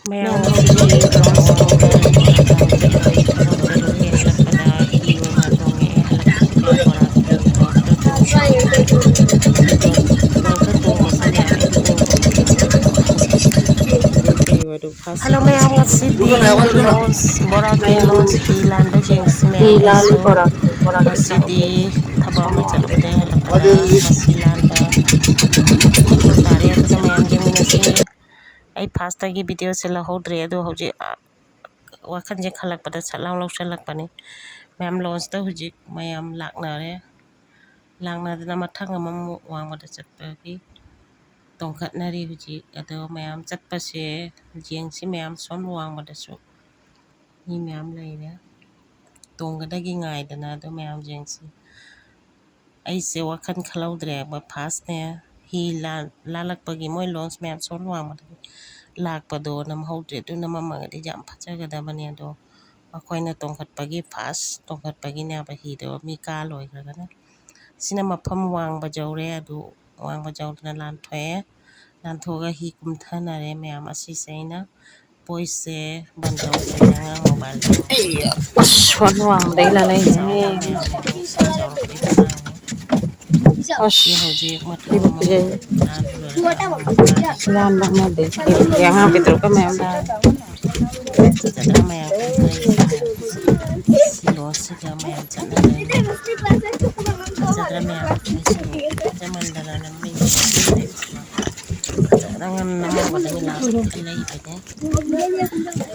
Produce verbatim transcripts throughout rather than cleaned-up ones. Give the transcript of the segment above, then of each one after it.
ꯃꯌꯥꯝ ꯉꯁꯤꯗꯤ brown sugar ꯍꯦꯟꯒꯠꯂꯛꯄꯗ ꯍꯤ ꯑꯣꯏꯅ ꯇꯣꯡꯉꯛꯑꯦ꯫ ꯍꯜꯂꯛꯄꯗ ꯕꯣꯔꯥ ꯇꯣꯡꯉꯛꯑꯦ꯫ ꯍꯜꯂꯣ ꯃꯌꯥꯝ, ꯉꯁꯤꯗꯤ ꯂꯣꯟꯁ, ꯕꯣꯔꯥꯒꯤ ꯂꯣꯟꯁ ꯍꯤ ꯂꯥꯟꯕ ꯌꯦꯡꯁꯤ ꯃꯌꯥꯝ꯫ ꯉꯁꯤꯗꯤ ꯊꯕꯛ ꯑꯃ ꯆꯠꯂꯨꯕꯗ ꯍꯜꯂꯛꯄꯗ ꯃꯁꯤ ꯂꯥꯟꯕ ꯇꯥꯔꯦ꯫ ꯑꯗꯨꯅ ꯃꯌꯥꯝ ꯌꯦꯡꯃꯤꯟꯅꯁꯤ꯫ ꯑꯩ ꯐꯥꯔꯁꯇꯒꯤ ꯚꯤꯗꯤꯑꯣꯁꯦ ꯂꯧꯍꯧꯗ꯭ꯔꯦ, ꯑꯗꯣ ꯍꯧꯖꯤꯛ, ꯑ, ꯋꯥꯈꯜꯁꯦ ꯈꯜꯂꯛꯄꯗ ꯁꯠ ꯂꯥꯎ ꯂꯧꯁꯜꯂꯛꯄꯅꯤ꯫ ꯃꯌꯥꯝ ꯂꯣꯟꯁꯇ ꯍꯧꯖꯤꯛ ꯃꯌꯥꯝ ꯂꯥꯛꯅꯔꯦ꯫ ꯂꯥꯛꯅꯗꯅ ꯃꯊꯪ ꯑꯃꯃꯨꯛ ꯋꯥꯡꯃꯗ ꯆꯠꯄꯒꯤ ꯇꯣꯡꯈꯠꯅꯔꯤ ꯍꯧꯖꯤꯛ꯫ ꯑꯗꯣ ꯃꯌꯥꯝ ꯆꯠꯄꯁꯦ ꯌꯦꯡꯁꯤ ꯃꯌꯥꯝ, ꯁꯣꯝ ꯋꯥꯡꯃꯗꯁꯨ ꯃꯤ ꯃꯌꯥꯝ ꯂꯩꯔꯦ꯫ ꯇꯣꯡꯒꯗꯒꯤ ꯉꯥꯏꯗꯅ ꯑꯗꯣ ꯃꯌꯥꯝ ꯌꯦꯡꯁꯤ꯫ ꯑꯩꯁꯦ ꯋꯥꯈꯜ ꯈꯜꯍꯧꯗ꯭ꯔꯦꯕ, ꯐꯥꯔꯁꯅꯦ ꯍꯤ ꯂꯥꯟ-, ꯂꯥꯜꯂꯛꯄꯒꯤ ꯃꯣꯏ ꯂꯣꯟꯁ ꯃꯌꯥꯝ ꯁꯣꯝ ꯋꯥꯡꯃꯗꯒꯤ ꯂꯥꯛꯄꯗꯣ ꯅꯝꯍꯧꯗ꯭ꯔꯦ꯫ ꯑꯗꯨ ꯅꯝꯃꯝꯃꯒꯗꯤ ꯌꯥꯝ ꯐꯖꯒꯗꯕꯅꯦ꯫ ꯑꯗꯣ ꯃꯈꯣꯏꯅ ꯇꯣꯡꯈꯠꯄꯒꯤ, ꯐꯥꯔꯁ ꯇꯣꯡꯈꯠꯄꯒꯤꯅꯦꯕ ꯍꯤꯗꯣ ꯃꯤ ꯀꯥ ꯂꯣꯏꯈ꯭ꯔꯒꯅ꯫ ꯁꯤꯅ ꯃꯐꯝ ꯋꯥꯡꯕ ꯌꯧꯔꯦ꯫ ꯑꯗꯨ ꯋꯥꯡꯕ ꯌꯧꯗꯅ ꯂꯥꯟꯊꯣꯛꯑꯦ꯫ ꯂꯥꯟꯊꯣꯛꯑꯒ ꯍꯤ ꯀꯨꯝꯊꯅꯔꯦ ꯃꯌꯥꯝ꯫ ꯑꯁꯤꯁꯦ ꯑꯩꯅ ꯚꯣꯏꯁꯁꯦ ꯕꯟ ꯇꯧꯈ꯭ꯔꯦ, ꯑꯉꯥꯡ ꯃꯣꯕꯥꯏꯜꯗꯣ꯫ ꯑꯩ ꯑꯁ, ꯐꯣꯟ ꯋꯥꯡꯃꯗꯩ ꯂꯥꯜꯂꯛꯏꯅꯦ꯫ ꯁꯤ ꯑꯁ, ꯍꯧꯖꯤꯛ ꯃꯊꯪ ꯑꯃꯨꯛ ꯂꯥꯟꯕ ꯂꯣꯏꯔꯒ ꯑꯉꯥꯡ ꯃꯣꯕꯥꯏꯜ ꯂꯥꯟꯕ ꯑꯃꯗꯩ ꯑꯉꯥꯡ ꯄꯤꯛꯇ꯭ꯔꯨꯀ ꯃꯌꯥꯝ ꯂꯥꯛꯑꯦ꯫ ꯐꯖꯗ꯭ꯔꯥ ꯃꯌꯥꯝ ꯀꯨꯝꯊꯔꯤꯁꯦ? ꯁꯤ ꯂꯣꯟꯁꯤꯗ ꯃꯌꯥꯝ ꯆꯠꯅꯗꯣꯏꯅꯦ꯫ ꯐꯖꯗ꯭ꯔꯥ ꯃꯌꯥꯝ? ꯑꯩꯁꯨ ꯐꯖꯃꯟꯗꯅ ꯅꯝꯅꯤꯡꯕꯅ ꯐꯖꯅ ꯉꯝ-, ꯅꯝꯍꯧꯒꯗꯕꯅꯤ꯫ ꯂꯥꯁꯇ ꯂꯩꯕꯅꯦ꯫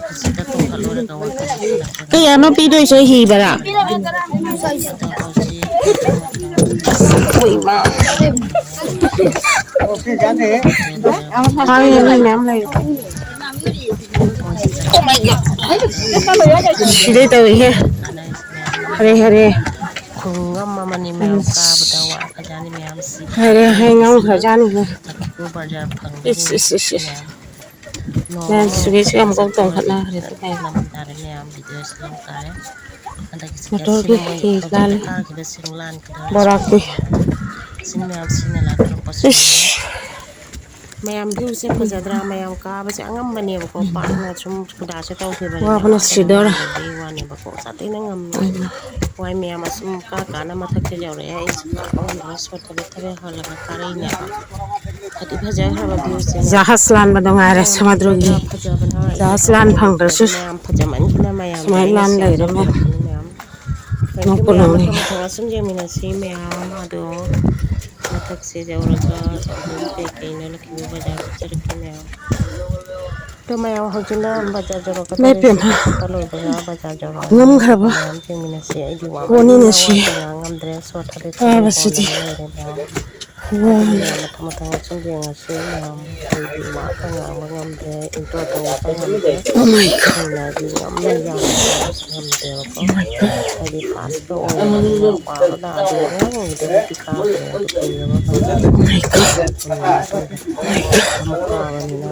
ꯍꯧꯖꯤꯛꯇ ꯇꯣꯡꯈꯠꯂꯨꯔꯒ ꯋꯥꯈꯜ ꯈꯜꯂꯛꯄꯗ ꯀꯌꯥꯅꯣ ꯄꯤꯗꯣꯏꯁꯦ ꯍꯤꯕꯔꯥ? ꯑꯗꯣ ꯍꯧꯖꯤꯛ ꯍꯣꯏ, ꯏꯃꯥ꯫ ꯈꯪꯉꯦ, ꯃꯤ ꯃꯌꯥꯝ ꯂꯩ꯫ ꯁꯤꯗꯩ ꯇꯧꯏꯍꯦ꯫ ꯍꯔꯦ, ꯍꯔꯦ꯫ ꯈꯨꯡꯒꯪ ꯑꯃꯅꯤ ꯃꯌꯥꯝ, ꯀꯥꯕꯗ ꯋꯥꯈ꯭ꯔꯖꯥꯠꯅꯤ ꯃꯌꯥꯝꯁꯤ꯫ ꯍꯔꯦ, ꯍꯔꯦ, ꯉꯝꯈ꯭ꯔꯖꯥꯠꯅꯤꯍꯦ꯫ ꯊꯛꯈꯤꯕ ꯕꯖꯥꯔ ꯐꯪꯗ꯭ꯔꯤ ꯏꯁ, ꯏꯁ, ꯏꯁ, ꯏꯁ꯫ ꯃꯌꯥꯝ꯫ ꯅꯣꯡꯃ ꯃꯌꯥꯝ ꯑꯃ ꯁꯤꯒꯩꯁꯨ ꯌꯥꯝ ꯀꯧ ꯆꯠꯄ ꯑꯣꯏꯔꯗꯤ ꯇꯣꯡꯈꯠꯅꯈ꯭ꯔꯦ ꯈꯔ ꯃꯌꯥꯝ꯫ ꯅꯝ ꯇꯥꯔꯦ ꯃꯌꯥꯝ, ꯚꯤꯗꯤꯑꯣꯁꯤ ꯂꯧ ꯇꯥꯔꯦ꯫ ꯍꯟꯗꯛꯀꯤꯁꯤ ꯃꯣꯇꯣꯔꯒꯤ ꯀꯦꯞꯁꯤꯅ ꯃꯣꯏ ꯍꯤ ꯍꯧꯖꯤꯛꯇ ꯂꯥꯜꯂꯤ꯫ ꯀꯥꯈꯤꯕꯁꯤꯡ ꯂꯥꯟꯈꯤꯗꯣꯔꯦ꯫ ꯕꯣꯔꯥꯛꯀꯤ꯫ ꯁꯤꯅ ꯃꯌꯥꯝ ꯁꯤꯅ ꯂꯥꯟꯊꯣꯔꯛꯄꯁꯤꯡ꯫ ꯏꯁ꯫ ꯃꯌꯥꯝ ꯚ꯭ꯌꯨꯁꯦ ꯐꯖꯗ꯭ꯔꯥ? ꯃꯌꯥꯝ ꯀꯥꯕꯁꯦ ꯑꯉꯝꯕꯅꯦꯕꯀꯣ, ꯄꯥꯛꯅ ꯁꯨꯝ ꯈꯨꯗꯥꯁꯦ ꯇꯧꯈꯤꯕꯅꯦꯕ꯫ ꯋꯥꯕꯅ ꯁꯤꯗꯣꯔꯦ꯫ ꯋꯥꯅꯦꯕꯀꯣ, ꯁꯥꯊꯤꯅ ꯉꯝꯃꯦ꯫ ꯎꯝ꯫ ꯋꯥꯏ ꯃꯌꯥꯝ ꯑꯁꯨꯝ ꯀꯥ ꯀꯥꯅ ꯃꯊꯛꯇ ꯌꯧꯔꯛꯑꯦ꯫ ꯑꯩꯁꯨ ꯀꯥꯕ ꯉꯝꯗ꯭ꯔꯦ, ꯁꯣꯠ ꯊꯕꯦꯠ ꯊꯕꯦꯠ ꯍꯣꯜꯂꯒ ꯀꯥꯔꯛꯏꯅꯦꯕ꯫ ꯐꯗꯤ ꯐꯖꯈ꯭ꯔꯕ ꯚ꯭ꯌꯨꯁꯦ꯫ ꯖꯍꯥꯖ ꯂꯥꯟꯕꯗꯣ ꯉꯥꯏꯔꯦ ꯁꯃꯨꯗ꯭ꯔꯒꯤ꯫ ꯐꯖꯕꯅ ꯖꯍꯥꯖ ꯂꯥꯟ ꯐꯪꯗ꯭ꯔꯁꯨ꯫ ꯃꯌꯥꯝ ꯐꯖꯃꯟꯈꯤꯅ ꯃꯌꯥꯝ ꯁꯨꯃꯥꯏꯅ ꯂꯥꯟ ꯂꯩꯔꯦ ꯃꯌꯥꯝ꯫ ꯃꯌꯥꯝ꯫ ꯅꯣꯛꯄꯨ ꯃꯌꯥꯝ ꯅꯣꯛꯅꯤꯡꯉꯦ꯫ ꯃꯊꯪ ꯃꯊꯪ ꯑꯁꯨꯝ ꯌꯦꯡꯃꯤꯟꯅꯁꯤ ꯃꯌꯥꯝ ꯑꯗꯣ꯫ ꯃꯊꯛꯁꯦ ꯌꯧꯔꯒ ꯑꯗꯨꯝ ꯀꯩꯀꯩꯅꯣ ꯂꯛꯈꯤꯕ ꯕꯖꯥꯔ ꯆꯠꯆꯔꯛꯀꯦ ꯃꯌꯥꯝ꯫ ꯑꯗꯣ ꯃꯌꯥꯝ ꯍꯧꯖꯤꯛꯅ ꯕꯖꯥꯔ ꯌꯧꯔꯛꯀꯗꯧꯔꯦ꯫ ꯏꯃꯥꯏ ꯄꯦꯝꯃ꯫ ꯁꯤ ꯀꯛꯄ ꯂꯣꯏꯕꯒ ꯕꯖꯥꯔ ꯌꯧꯔꯛꯑꯅꯤ꯫ ꯉꯝꯈ꯭ꯔꯕ ꯃꯌꯥꯝ ꯌꯦꯡꯃꯤꯟꯅꯁꯤ꯫ ꯑꯩꯗꯤ ꯋꯥꯃꯟꯗꯅ ꯄꯣꯠꯅꯤꯅꯦ ꯁꯤ꯫ ꯋꯥ ꯉꯥꯡ ꯉꯝꯗ꯭ꯔꯦ꯫ ꯁꯣꯔ ꯊꯕꯦꯠ ꯊꯕꯦꯠ ꯀꯥꯕꯁꯤꯗꯤ꯫ ꯍꯣꯟꯕꯅ ꯂꯣꯏꯔꯦ ꯃꯌꯥꯝ꯫ ꯋꯥ꯫ ꯑꯗꯨꯅ ꯃꯌꯥꯝ ꯃꯊꯪ ꯃꯊꯪ ꯑꯁꯨꯝ ꯌꯦꯡꯉꯁꯤ ꯃꯌꯥꯝ꯫ ꯑꯩꯗꯤ ꯋꯥꯒ ꯉꯥꯡꯕ ꯉꯝꯗ꯭ꯔꯦ꯫ ꯏꯟꯇ꯭ꯔꯣ ꯇꯧꯕ ꯉꯝꯗ꯭ꯔꯦ꯫ Oh my God꯫ ꯍꯩꯅꯕꯤ ꯉꯝꯅ ꯌꯥꯝꯅ ꯉꯝꯗ꯭ꯔꯦꯕꯀꯣ꯫ Oh my God꯫ ꯍꯥꯏꯗꯤ ꯐꯥꯔꯁꯇ ꯑꯣꯏꯔꯕꯅꯤꯅ ꯋꯥꯕ ꯅꯥꯗꯦ꯫ ꯑꯉꯥꯡ ꯑꯣꯏꯔꯤꯉꯩꯗꯒꯤ ꯀꯥꯈ꯭ꯔꯦ꯫ ꯑꯗꯨ ꯀꯨꯏꯔꯕ ꯃꯇꯨꯡꯗ Oh my God꯫ ꯀꯥꯈ꯭ꯔꯕꯅꯤꯅ ꯑꯩꯈꯣꯏꯅ ꯑꯃꯨꯛ ꯀꯥꯕꯅꯤꯅ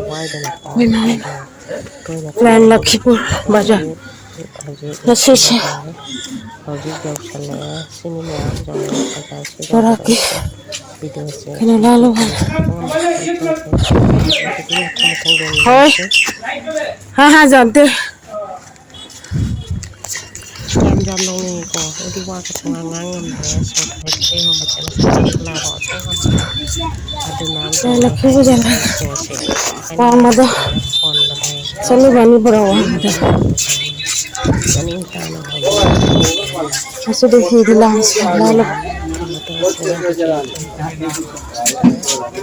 ꯋꯥꯏꯗꯅꯀꯣ꯫ ꯍꯣꯏ, ꯃꯥꯅꯦ꯫ ꯑꯗꯣ ꯇꯣꯏꯅ ꯂꯥꯏꯟ ꯀꯥꯕꯗꯤ ꯂꯛꯈꯤꯄꯨꯔ ꯕꯖꯥꯔ꯫ ꯍꯧꯖꯤꯛ ꯉꯁꯤꯁꯦ꯫ ꯍꯧꯖꯤꯛ ꯌꯧꯁꯜꯂꯛꯑꯦ꯫ ꯁꯤꯅꯤ ꯃꯌꯥꯝ ꯌꯧꯔꯛꯑꯦ ꯕꯖꯥꯔꯁꯤꯗ꯫ ꯕꯣꯔꯥꯀꯤ ꯚꯤꯗꯤꯑꯣꯁꯦ ꯀꯩꯅꯣ ꯂꯥꯜꯂꯨ꯫ ꯍꯣꯏ꯫ ꯍꯥ, ꯍꯥ, ꯖꯥꯟꯇꯦ꯫ ꯌꯥꯝ, ꯌꯥꯝ ꯅꯣꯛꯅꯤꯡꯉꯤꯀꯣ꯫ ꯑꯩꯗꯤ ꯋꯥꯒ ꯁꯨꯡꯉꯥꯡ ꯉꯥꯡ ꯉꯝꯗ꯭ꯔꯦ꯫ ꯁꯣꯔꯠ ꯍꯦꯛ ꯍꯦꯛ ꯍꯣꯟꯕꯁꯦ ꯃꯁꯥ ꯅꯥꯟꯊꯣꯛꯂꯛꯑꯕ ꯑꯗꯨꯝ꯫ ꯑꯗꯨꯅ ꯂꯥꯏ ꯂꯛꯈꯤꯕꯨ ꯖꯥꯠꯂ? ꯁꯣꯔꯠꯁꯦ ꯌꯥꯝ ꯀꯟꯅ ꯋꯥꯡꯃꯗ ꯍꯣꯟꯕꯅꯦ꯫ ꯆꯠꯂꯨꯕꯅꯤ ꯕꯣꯔꯥ ꯋꯥꯡꯃꯗ꯫ ꯆꯥꯅꯤꯡ ꯇꯥꯅ ꯍꯣꯟꯕꯅꯦ꯫ ꯉꯁꯤꯗꯤ ꯍꯤꯗꯤ ꯂꯥꯡꯁꯤ ꯂꯥꯜꯂꯨ꯫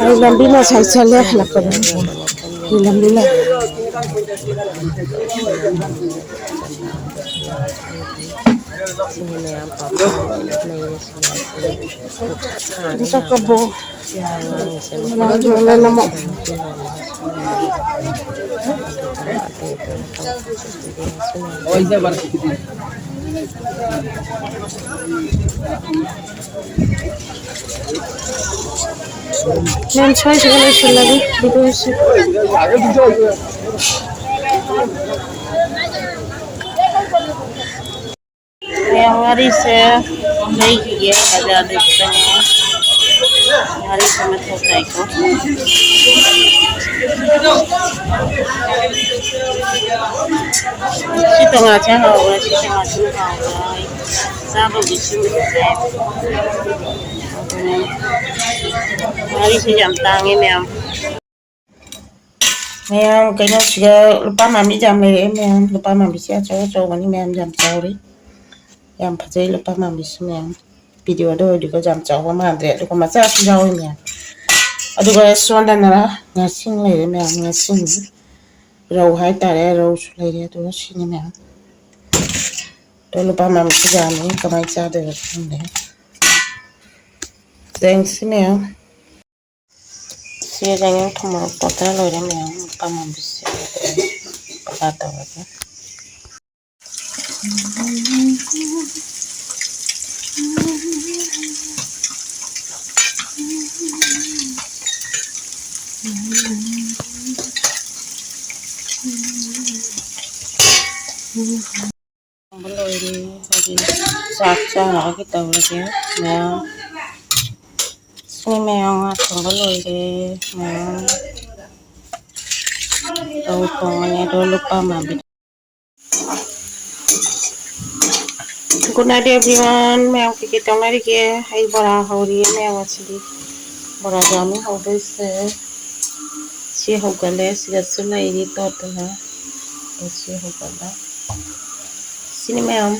ꯑꯩ ꯂꯝꯕꯤ ꯃꯁꯥꯏ ꯆꯠꯂꯦ ꯍꯜꯂꯛꯄꯗ꯫ ꯍꯤ ꯂꯝꯕꯤ ꯂꯩ꯫ ꯁꯤꯅꯤ ꯃꯌꯥꯝ ꯄꯥꯐꯣꯔ ꯂꯩꯔꯦ ꯁꯤꯡꯖꯨꯁꯦ꯫ ꯅꯨꯡꯁꯥ ꯁꯥꯔꯦ ꯑꯗꯨ ꯌꯥꯝꯅ꯫ ꯆꯠꯀꯕꯣ꯫ ꯑꯉꯥꯡꯁꯦ ꯃꯄꯥꯟ ꯂꯝ ꯆꯣꯡꯂꯦ ꯅꯃꯣ꯫ ꯊꯣꯛꯑꯒ ꯌꯣꯜꯂꯦ꯫ ꯑꯗꯨꯒ ꯑꯇꯩ ꯑꯇꯩ ꯃꯇꯝ ꯈꯔꯁꯨ ꯄꯤꯔꯛꯑꯦ꯫ ꯁꯤꯅ ꯃꯦꯝ, ꯁ꯭ꯋꯥꯏꯁꯤꯒ ꯂꯣꯏꯁꯤꯜꯂꯒꯦ ꯚꯤꯗꯤꯑꯣꯁꯤ꯫ ꯃꯌꯥꯝ ꯋꯥꯔꯤꯁꯦ ꯂꯩꯈꯤꯒꯦ ꯕꯖꯥꯔꯗ ꯆꯪꯉꯦ꯫ ꯉꯥꯔꯤꯁꯦ ꯃꯊꯧ ꯇꯥꯏꯀꯣ꯫ ꯁꯤ ꯇꯣꯉꯥꯟꯁꯦ ꯍꯥꯎꯕ꯭ꯔꯥ? ꯁꯤ ꯇꯣꯉꯥꯟꯁꯤꯅ ꯍꯥꯎꯕ꯭ꯔꯥ? ꯆꯥꯕꯕꯨꯗꯤ ꯁꯤꯃꯗꯤ ꯆꯥꯏ꯫ ꯑꯗꯨꯅꯦ꯫ ꯉꯥꯔꯤꯁꯦ ꯌꯥꯝ ꯇꯥꯡꯉꯦ ꯃꯌꯥꯝ꯫ ꯃꯌꯥꯝ ꯀꯩꯅꯣꯁꯤꯒ ꯂꯨꯄꯥ ꯃꯥꯟꯕꯤ ꯌꯥꯝ ꯂꯩꯔꯛꯑꯦ ꯃꯌꯥꯝ꯫ ꯂꯨꯄꯥ ꯃꯥꯟꯕꯤꯁꯦ ꯑꯆꯧ ꯑꯆꯧꯕꯅꯤ ꯃꯌꯥꯝ, ꯌꯥꯝ ꯆꯥꯎꯔꯤ꯫ ꯌꯥꯝ ꯐꯖꯩ ꯂꯨꯄꯥ ꯃꯥꯟꯕꯤꯁꯨ ꯃꯌꯥꯝ꯫ ꯚꯤꯗꯤꯑꯣꯗ ꯑꯣꯏꯔꯤꯕ ꯌꯥꯝ ꯆꯥꯎꯕ ꯃꯥꯟꯗ꯭ꯔꯦ, ꯑꯗꯨꯒ ꯃꯆꯥꯁꯨ ꯌꯥꯎꯋꯤ ꯃꯌꯥꯝ꯫ ꯑꯗꯨꯒ ꯁꯣꯝꯗꯅ ꯉꯥꯁꯤꯡ ꯂꯩꯔꯦ ꯃꯌꯥꯝ, ꯉꯥꯁꯤꯡ꯫ ꯔꯧ ꯍꯥꯏꯇꯥꯔꯦ, ꯔꯧꯁꯨ ꯂꯩꯔꯦ꯫ ꯑꯗꯨꯒ ꯁꯤꯅꯤ ꯃꯌꯥꯝ꯫ ꯑꯗꯣ ꯂꯨꯄꯥ ꯃꯥꯟꯕꯤꯁꯨ ꯌꯥꯝꯃꯤ, ꯀꯃꯥꯏꯅ ꯆꯥꯗꯣꯏꯅꯣ ꯈꯪꯗꯦ꯫ ꯆꯦꯡꯁꯤ ꯃꯌꯥꯝ꯫ ꯁꯤ ꯌꯦꯡꯉꯣ, ꯊꯨꯝ ꯃꯣꯔꯣꯛ ꯇꯣꯠꯇꯅ ꯂꯣꯏꯔꯦ ꯃꯌꯥꯝ꯫ ꯂꯨꯄꯥ ꯃꯥꯟꯕꯤꯁꯦ ꯄꯀꯥ ꯇꯧꯔꯒꯦ꯫ ꯊꯣꯡꯕ ꯂꯣꯏꯔꯦ꯫ ꯍꯧꯖꯤꯛ ꯆꯥꯛ ꯆꯥꯅꯕꯒꯤ ꯇꯧꯔꯒꯦ ꯃꯌꯥꯝ꯫ ꯁꯤ ꯃꯌꯥꯝ ꯉꯥ ꯊꯣꯡꯕ ꯂꯣꯏꯔꯦ ꯃꯌꯥꯝ꯫ ꯇꯧ ꯊꯣꯡꯉꯅꯤ ꯑꯗꯣ ꯂꯨꯄꯥ ꯃꯥꯟꯕꯤ꯫ Good night everyone꯫ ꯃꯌꯥꯝ ꯀꯩꯀꯩ ꯇꯧꯅꯔꯤꯒꯦ? ꯑꯩ ꯕꯣꯔꯥ ꯍꯧꯔꯤꯌꯦ ꯃꯌꯥꯝ ꯉꯁꯤꯗꯤ꯫ ꯕꯣꯔꯥ ꯆꯥꯅꯤ ꯍꯧꯗꯣꯏꯁꯦ꯫ ꯁꯤ ꯍꯧꯒꯠꯂꯦ, ꯁꯤꯗꯁꯨ ꯂꯩꯔꯤ ꯇꯣꯠꯇꯅ꯫ ꯁꯤ ꯍꯧꯒꯠꯂꯦ꯫ ꯁꯤꯅꯤ ꯃꯌꯥꯝ꯫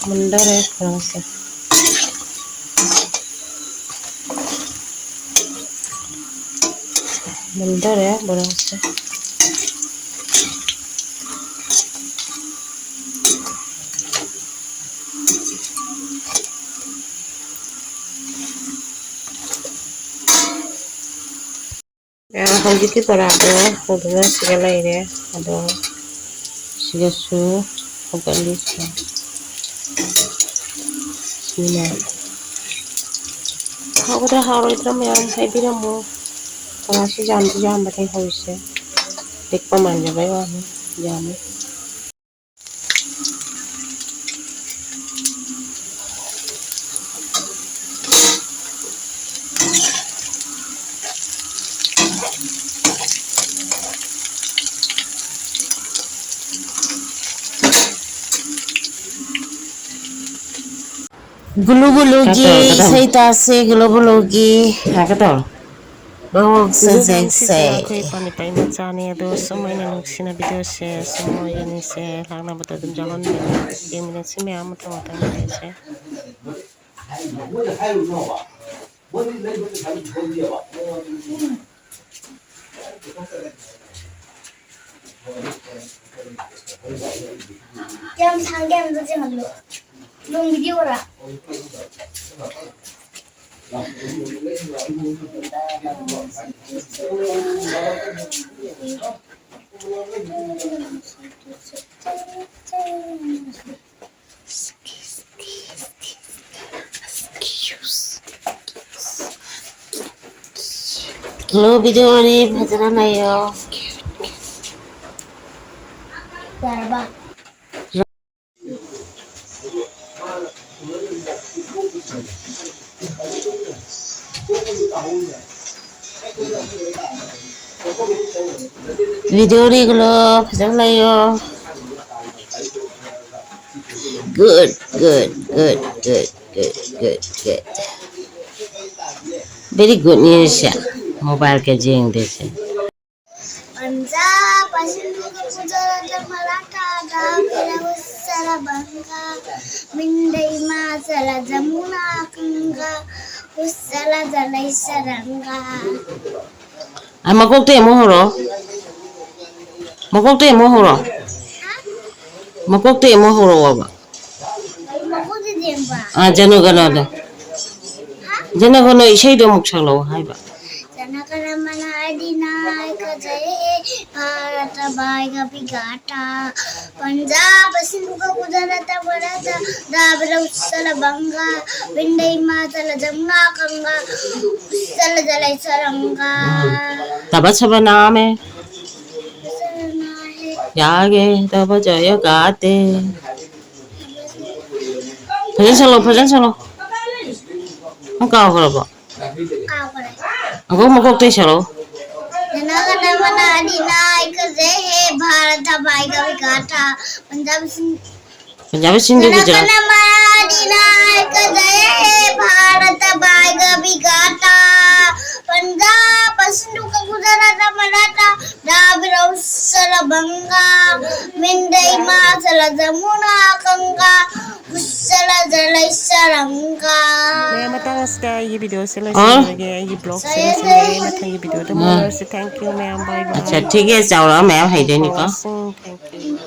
ꯃꯨꯟꯗꯧꯔꯦ ꯕꯣꯔꯥꯁꯦ꯫ ꯃꯨꯟꯗꯧꯔꯦ ꯕꯣꯔꯥꯁꯦ꯫ ꯑ, ꯍꯧꯖꯤꯛꯀꯤ ꯕꯣꯔꯥꯗꯣ ꯍꯧꯗꯨꯅ ꯁꯤꯒ ꯂꯩꯔꯦ꯫ ꯑꯗꯣ ꯁꯤꯒꯁꯨ ꯍꯧꯒꯠꯂꯤ꯫ ꯁꯤꯅ ꯍꯥꯎꯒꯗ꯭ꯔꯥ ꯍꯥꯎꯔꯣꯏꯗ꯭ꯔꯥ ꯃꯌꯥꯝ ꯍꯥꯏꯕꯤꯔꯝꯃꯣ꯫ ꯕꯣꯔꯥꯁꯤ ꯌꯥꯝꯗꯤ ꯌꯥꯝꯕꯅꯦ ꯍꯧꯔꯤꯁꯦ꯫ ꯄꯤꯛꯄ ꯃꯥꯟꯖꯕꯩ ꯋꯥꯅꯤ, ꯌꯥꯝꯃꯤ꯫ ꯒꯨꯂꯨ ꯒꯨꯂꯨꯒꯤ ꯀꯠꯇꯧꯔꯣ, ꯀꯠꯇꯧꯔꯣ꯫ ꯏꯁꯩ ꯇꯥꯁꯦ, ꯒꯨꯂꯨ ꯒꯨꯂꯨꯒꯤ꯫ ꯉꯥꯏꯍꯥꯛꯀ ꯇꯧꯔꯣ꯫ ꯃꯑꯣꯡꯁꯦ ꯁꯤꯁꯦ ꯌꯦꯡꯁꯦ꯫ ꯑꯩꯈꯣꯏ ꯏꯄꯥ ꯅꯨꯄꯥꯒꯤ ꯃꯆꯥꯅꯦ, ꯑꯗꯣ ꯁꯨꯝ ꯑꯩꯅ ꯅꯨꯡꯁꯤꯅ ꯚꯤꯗꯤꯑꯣꯁꯦ ꯁꯨꯝ ꯃꯣꯏ ꯑꯅꯤꯁꯦ ꯂꯥꯛꯅꯕꯗ ꯑꯗꯨꯝ ꯌꯥꯎꯍꯟꯕꯅꯦ꯫ ꯌꯦꯡꯃꯤꯟꯅꯁꯤ ꯃꯌꯥꯝ ꯃꯊꯪ ꯃꯊꯪ ꯚꯤꯗꯤꯑꯣꯁꯦ꯫ ꯀꯌꯥꯝ ꯁꯥꯡꯒꯦ ꯑꯝꯇ ꯌꯦꯡꯍꯜꯂꯨ꯫ ꯂꯣꯡ ꯚꯤꯗꯤꯑꯣꯔꯥ? ꯍꯜꯂꯣ, ꯚꯤꯗꯤꯑꯣ ꯋꯥꯔꯤ ꯐꯖꯅ ꯂꯩꯌꯣ꯫ ꯌꯥꯔꯕ? ꯚꯤꯗꯤꯑꯣ ꯔꯤꯒꯨꯂꯔ ꯐꯖꯅ ꯂꯩꯌꯣ꯫ Good, good, good, good, good, good, good. Very good news ꯁꯦ꯫ Mobile ꯀ ꯌꯦꯡꯗꯦꯁꯦ꯫ ꯄꯟꯖꯥꯕ, ꯁꯤꯟꯙꯨꯒ ꯒꯨꯖꯔꯥꯠ, ꯃꯔꯥꯊꯥ, ꯗ꯭ꯔꯥꯕꯤꯗ, ꯎꯠꯁꯂ, ꯕꯪꯒꯥ, ꯚꯤꯟꯙ, ꯍꯤꯃꯥꯆꯂ, ꯖꯃꯨꯅꯥ, ꯒꯪꯒꯥ, ꯎꯠꯁꯂ, ꯖꯂꯩꯁ, ꯔꯪꯒꯥ꯫ ꯑ, ꯃꯀꯣꯛꯇꯩ ꯑꯃꯨꯛ ꯍꯧꯔꯣ꯫ ꯃꯀꯣꯛꯇꯩ ꯑꯃꯨꯛ ꯍꯧꯔꯣ꯫ ꯃꯀꯣꯛꯇꯩ ꯑꯃꯨꯛ ꯍꯧꯔꯛꯑꯣꯕ꯫ ꯃꯀꯣꯛꯇꯩ ꯌꯦꯡꯕ? ꯑ, ꯖꯅꯒꯅꯗꯣ꯫ ꯍꯥ? ꯖꯅꯒꯅ ꯏꯁꯩꯗꯣ ꯑꯃꯨꯛ ꯁꯛꯂꯛꯑꯣ ꯍꯥꯏꯕ꯫ ꯖꯅꯒꯅ ꯃꯅ ꯑꯙꯤꯅꯥꯌꯀ ꯖꯌꯦ ꯍꯦ ꯚꯥꯔꯇ ꯚꯥꯒ꯭ꯌ ꯚꯤꯙꯥꯇꯥ꯫ ꯄꯟꯖꯥꯕ ꯁꯤꯟꯙꯨꯒ ꯒꯨꯖꯔꯥꯠ ꯃꯔꯥꯊꯥ ꯗ꯭ꯔꯥꯕꯤꯗ ꯎꯠꯁꯂ ꯕꯪꯒꯥ ꯚꯤꯟꯙ ꯍꯤꯃꯥꯆꯂ ꯖꯃꯨꯅꯥ ꯒꯪꯒꯥ ꯎꯠꯁꯂ ꯖꯂꯩꯁ ꯔꯪꯒꯥ꯫ ꯎꯝ꯫ ꯇꯕ ꯁꯕ ꯅꯥꯃꯦ꯫ ꯁꯕ ꯅꯥꯃꯦ꯫ ꯌꯥꯒꯦ ꯇꯕ ꯖꯌ ꯒꯥꯊꯦ꯫ ꯐꯖꯅ ꯁꯛꯂꯣ, ꯐꯖꯅ ꯁꯛꯂꯣ꯫ ꯅꯪ ꯀꯥꯎꯈ꯭ꯔꯕꯣ? ꯀꯥꯎꯈ꯭ꯔꯦ꯫ ꯑꯃꯨꯛ ꯃꯀꯣꯛꯇꯩ ꯁꯛꯂꯛꯑꯣ꯫ ꯖꯅꯒꯅ ꯃꯅ ꯑꯙꯤꯅꯥꯌꯀ ꯖꯌꯦ ꯍꯦ ꯚꯥꯔꯇ ꯚꯥꯒ꯭ꯌ ꯚꯤꯙꯥꯇꯥ꯫ ꯄꯟꯖꯥꯕ ꯁꯤꯟ-, पंजाब सिंधु गुजरात। जनगण मन अधिनायक जय हे भारत भाग्य विधाता। पंजाब सिंधु का गुजरात मराठा द्राविड़ उत्कल बंगा, मेंदई माचल जमुना गंगा, उत्कल जलैसरंगा। ꯃꯌꯥꯝ, ꯃꯇꯥꯡ ꯑꯁꯤꯗ ꯑꯩꯒꯤ ꯚꯤꯗꯤꯑꯣꯁꯦ ꯂꯣꯏꯁꯤꯟꯖꯔꯒꯦ꯫ ꯑꯩꯒꯤ ꯕ꯭ꯂꯣꯒꯁꯦ ꯂꯣꯏꯁꯤꯟꯖꯔꯒꯦ꯫ ꯃꯊꯪꯒꯤ ꯚꯤꯗꯤꯑꯣꯗ ꯑꯃꯨꯛ ꯎꯅꯔꯁꯤ꯫ Thank you ꯃꯌꯥꯝ꯫ Bye bye꯫ ꯑꯠꯆꯥ, ꯊꯤꯒꯦ ꯆꯥꯎꯔꯛꯑ ꯃꯌꯥꯝ ꯍꯩꯗꯣꯏꯅꯤꯀꯣ꯫ Thank you꯫